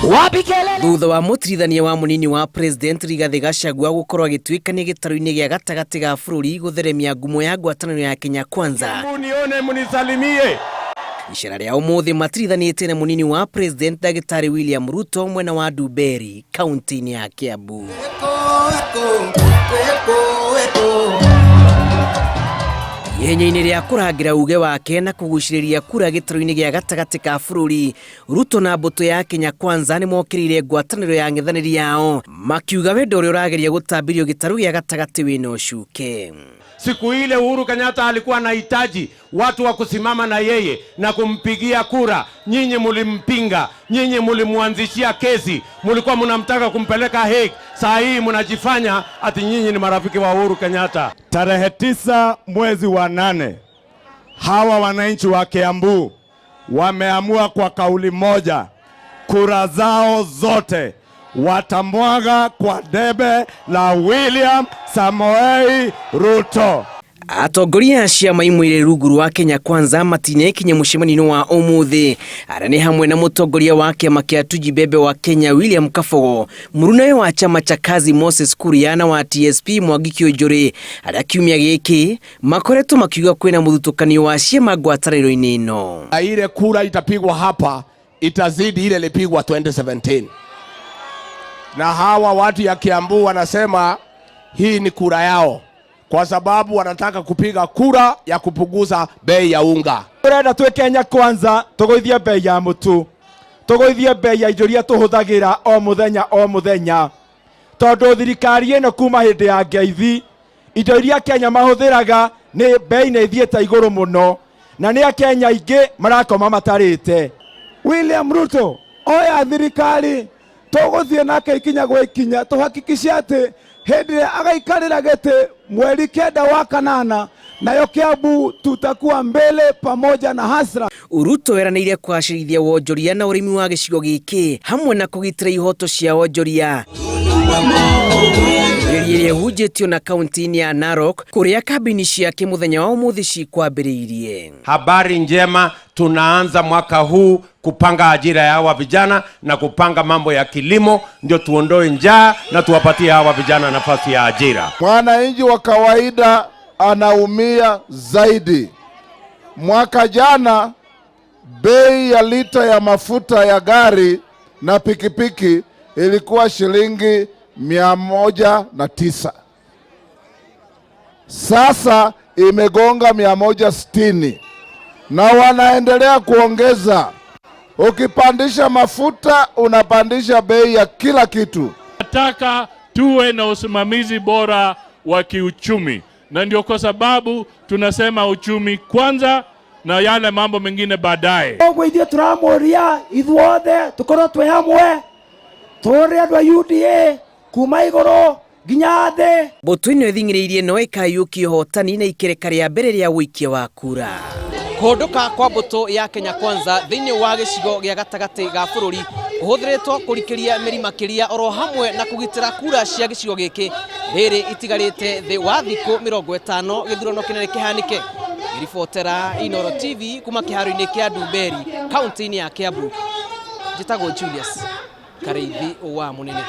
Wapi kelele? Thutha wa mũtirithania wa mũnini wa President Rigathĩ Gachagua gũkorwo agĩtuĩkania gĩtarũ-inĩ gĩa gatagatĩ ga bũrũri gũtheremia ngumo ya ngwatanĩro ya Kenya Kwanza. Munione munisalimie. Icera rĩa ũmũthĩ matirithanĩtie na mũnini wa President Ndagĩtarĩ William Ruto mwena wa Ndumberi kaunti-inĩ ya Kiambu. Ihenya-inĩ rĩa kũrangĩra uge wake na kũgucĩrĩria kura gĩtarũ-inĩ gĩa gatagatĩ ka bũrũri, Ruto na mbũtũ ya Kenya Kwanza nĩ mokĩrĩire ngwatanĩro ya ang'ethanĩri yao makiuga wendo ũrĩa ũrageria gũtambirio gĩtarũ gĩa gatagatĩ wĩna ũcuke. Siku ile Uhuru Kenyatta alikuwa anahitaji watu wa kusimama na yeye na kumpigia kura, nyinyi mulimpinga, nyinyi mulimwanzishia kesi, mulikuwa mnamtaka kumpeleka Hague. Saa hii mnajifanya ati nyinyi ni marafiki wa Uhuru Kenyatta. Tarehe 9 mwezi wa 8, hawa wananchi wa Kiambu wameamua kwa kauli moja, kura zao zote watamwaga kwa debe la William Samoei Ruto. Atongoria a ciama imwe irĩ rungu rwa Kenya Kwanza matinekinya mũcemanio-inĩ wa ũmũthĩ arĩa nĩ hamwe na mũtongoria wa kĩama kĩa Tujibebe wa Kenya William Kabogo, mũrunawe wa chama cha Kazi Moses Kuria na wa TSP Mwangi Kiunjuri, arĩa kiumia gĩkĩ makoretwo makiuga kwĩna mũthutũkanio wa ciama ngwatanĩro-inĩ ĩno. Na ile kura itapigwa hapa itazidi ile ilipigwa 2017. Na hawa watu ya Kiambu wanasema hii ni kura yao kwa sababu wanataka kupiga kura ya kupunguza bei ya unga. Turenda twi Kenya Kwanza tuguithie bei ya mutu, tuguithie bei ya indo iria tuhuthagira o muthenya o muthenya, tondu thirikari ino kuma hindi ya ngeithi indo iria Kenya mahuthiraga ni bei ni ithiete iguru muno, na ni Akenya aingi marakoma matarite. William Ruto oya thirikari tuguthie nake ikinya gwa ikinya tuhakikishe ati hindi ĩrĩa agaikarĩra gĩtĩ mweri 9 wa kanana, nayo Kiambu tutakuwa mbele pamoja na hasra. Ruto eranĩire kũgacĩrithia wonjoria na ũrĩmi wa gĩcigo gĩkĩ hamwe na kũgitĩra ihoto cia wonjoria. Ndũmĩrĩri ĩrĩa ĩhunjĩtio na kaunti-inĩ ya Narok kũrĩa kambĩini ciake mũthenya wa ũmũthĩ cikwambĩrĩirie. Habari njema, tunaanza mwaka huu kupanga ajira ya hawa vijana na kupanga mambo ya kilimo, ndio tuondoe njaa na tuwapatie hawa vijana nafasi ya ajira. Mwananchi wa kawaida anaumia zaidi. Mwaka jana bei ya lita ya mafuta ya gari na pikipiki ilikuwa shilingi 109. Sasa imegonga 160 na wanaendelea kuongeza. Ukipandisha mafuta unapandisha bei ya kila kitu. Nataka tuwe na usimamizi bora wa kiuchumi, na ndio kwa sababu tunasema uchumi kwanza na yale mambo mengine baadaye. Koguo ithuĩ tũramũria ithuothe tũkorwo twĩ hamwe, tũrĩ andũ a UDA kuma igũrũ nginya thĩ. Mbũtũ ĩno ĩthing'ĩrĩirie no ĩkayũkia ũhotani na ikereka rĩa mbere rĩa ũikia wa kura. Kũhũndũka kwa mbũtũ ya Kenya Kwanza thĩinĩ wa gĩcigo gĩa gatagatĩ ga bũrũri kũhũthĩrĩtwo kũrikĩria mĩri makĩria oro hamwe na kũgitĩra kura cia gĩcigo gĩkĩ rĩrĩ itigarĩte thĩ wa thikũ 50 gĩthurano kĩnene kĩhanĩke. Ngĩribotera Inooro TV kuma kĩharo-inĩ kĩa Ndumberi kaunti-inĩ ya Kiambu, njĩtagwo Julius Karĩithi wa Mũnene.